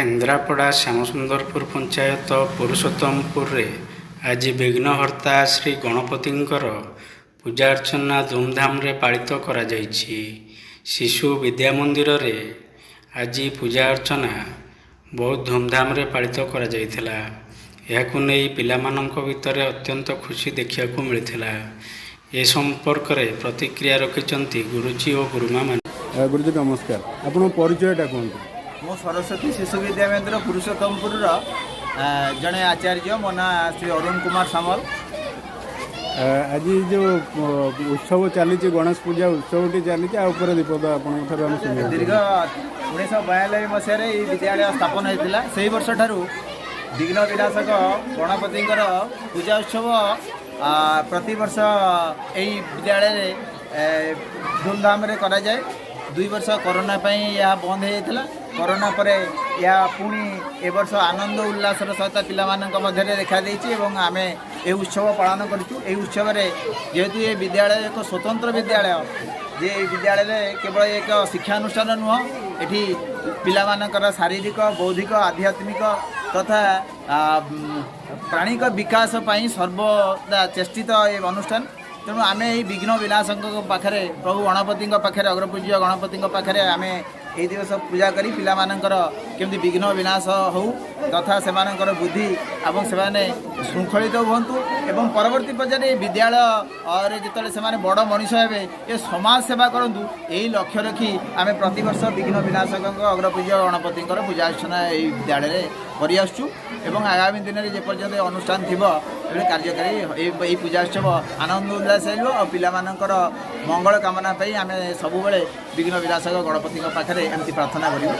କେନ୍ଦ୍ରାପଡ଼ା ଶ୍ୟାମସୁନ୍ଦରପୁର ପଞ୍ଚାୟତ ପୁରୁଷୋତ୍ତମପୁରରେ ଆଜି ବିଘ୍ନହର୍ତ୍ତା ଶ୍ରୀ ଗଣପତିଙ୍କର ପୂଜା ଅର୍ଚ୍ଚନା ଧୁମଧାମରେ ପାଳିତ କରାଯାଇଛି। ଶିଶୁ ବିଦ୍ୟା ମନ୍ଦିରରେ ଆଜି ପୂଜା ଅର୍ଚ୍ଚନା ବହୁତ ଧୁମଧାମରେ ପାଳିତ କରାଯାଇଥିଲା। ଏହାକୁ ନେଇ ପିଲାମାନଙ୍କ ଭିତରେ ଅତ୍ୟନ୍ତ ଖୁସି ଦେଖିବାକୁ ମିଳିଥିଲା। ଏ ସମ୍ପର୍କରେ ପ୍ରତିକ୍ରିୟା ରଖିଛନ୍ତି ଗୁରୁଜୀ ଓ ଗୁରୁମାମାନେ। ଗୁରୁଜୀ ନମସ୍କାର, ଆପଣଙ୍କ ପରିଚୟଟା କୁହନ୍ତୁ। ମୁଁ ସରସ୍ୱତୀ ଶିଶୁ ବିଦ୍ୟା ମନ୍ଦିର ପୁରୁଷୋତ୍ତମପୁରର ଜଣେ ଆଚାର୍ଯ୍ୟ। ମୋ ନାଁ ଶ୍ରୀ ଅରୁଣ କୁମାର ସାମଲ। ଆଜି ଯେଉଁ ଉତ୍ସବ ଚାଲିଛି, ଗଣେଶ ପୂଜା ଉତ୍ସବଟି ଚାଲିଛି, ଆଉ ଉପରେ ବିପଦ ଆପଣଙ୍କ ଠାରୁ ଆମେ ଶୁଣିବାକୁ। ଦୀର୍ଘ 1992 ମସିହାରେ ଏହି ବିଦ୍ୟାଳୟ ସ୍ଥାପନ ହୋଇଥିଲା। ସେହି ବର୍ଷଠାରୁ ବିଘ୍ନ ବିନାଶକ ଗଣପତିଙ୍କର ପୂଜା ଉତ୍ସବ ପ୍ରତିବର୍ଷ ଏହି ବିଦ୍ୟାଳୟରେ ଧୁମଧାମରେ କରାଯାଏ। 2 ବର୍ଷ କରୋନା ପାଇଁ ଏହା ବନ୍ଦ ହୋଇଯାଇଥିଲା। କରୋନା ପରେ ଏହା ପୁଣି ଏ ବର୍ଷ ଆନନ୍ଦ ଉଲ୍ଲାସର ସହିତ ପିଲାମାନଙ୍କ ମଧ୍ୟରେ ଦେଖାଦେଇଛି ଏବଂ ଆମେ ଏହି ଉତ୍ସବ ପାଳନ କରୁଛୁ। ଏହି ଉତ୍ସବରେ ଯେହେତୁ ଏ ବିଦ୍ୟାଳୟ ଏକ ସ୍ୱତନ୍ତ୍ର ବିଦ୍ୟାଳୟ, ଯେ ଏହି ବିଦ୍ୟାଳୟରେ କେବଳ ଏକ ଶିକ୍ଷାନୁଷ୍ଠାନ ନୁହଁ, ଏଠି ପିଲାମାନଙ୍କର ଶାରୀରିକ, ବୌଦ୍ଧିକ, ଆଧ୍ୟାତ୍ମିକ ତଥା ପ୍ରାଣିକ ବିକାଶ ପାଇଁ ସର୍ବଦା ଚେଷ୍ଟିତ ଏ ଅନୁଷ୍ଠାନ। ତେଣୁ ଆମେ ଏହି ବିଘ୍ନ ବିନାଶକଙ୍କ ପାଖରେ, ପ୍ରଭୁ ଗଣପତିଙ୍କ ପାଖରେ, ଅଗ୍ରପୂଜ୍ୟ ଗଣପତିଙ୍କ ପାଖରେ ଆମେ ଏହି ଦିବସ ପୂଜା କରି ପିଲାମାନଙ୍କର କେମିତି ବିଘ୍ନ ବିନାଶ ହେଉ ତଥା ସେମାନଙ୍କର ବୁଦ୍ଧି ଏବଂ ସେମାନେ ଶୃଙ୍ଖଳିତ ହୁଅନ୍ତୁ ଏବଂ ପରବର୍ତ୍ତୀ ପର୍ଯ୍ୟାୟରେ ଏହି ବିଦ୍ୟାଳୟରେ ଯେତେବେଳେ ସେମାନେ ବଡ଼ ମଣିଷ ହେବେ, ଏ ସମାଜ ସେବା କରନ୍ତୁ, ଏହି ଲକ୍ଷ୍ୟ ରଖି ଆମେ ପ୍ରତିବର୍ଷ ବିଘ୍ନ ବିନାଶକଙ୍କ, ଅଗ୍ରପୂଜ୍ୟ ଗଣପତିଙ୍କର ପୂଜା ଅର୍ଚ୍ଚନା ଏହି ବିଦ୍ୟାଳୟରେ କରିଆସୁଛୁ ଏବଂ ଆଗାମୀ ଦିନରେ ଯେପର୍ଯ୍ୟନ୍ତ ଏ ଅନୁଷ୍ଠାନ ଥିବ ଏବେ କାର୍ଯ୍ୟକାରୀ, ଏଇ ପୂଜା ଉତ୍ସବ ଆନନ୍ଦ ଉଲ୍ଲାସ ହେବ। ଆଉ ପିଲାମାନଙ୍କର ମଙ୍ଗଳ କାମନା ପାଇଁ ଆମେ ସବୁବେଳେ ବିଘ୍ନ ବିନାଶକ ଗଣପତିଙ୍କ ପାଖରେ ଏମିତି ପ୍ରାର୍ଥନା କରିବୁ।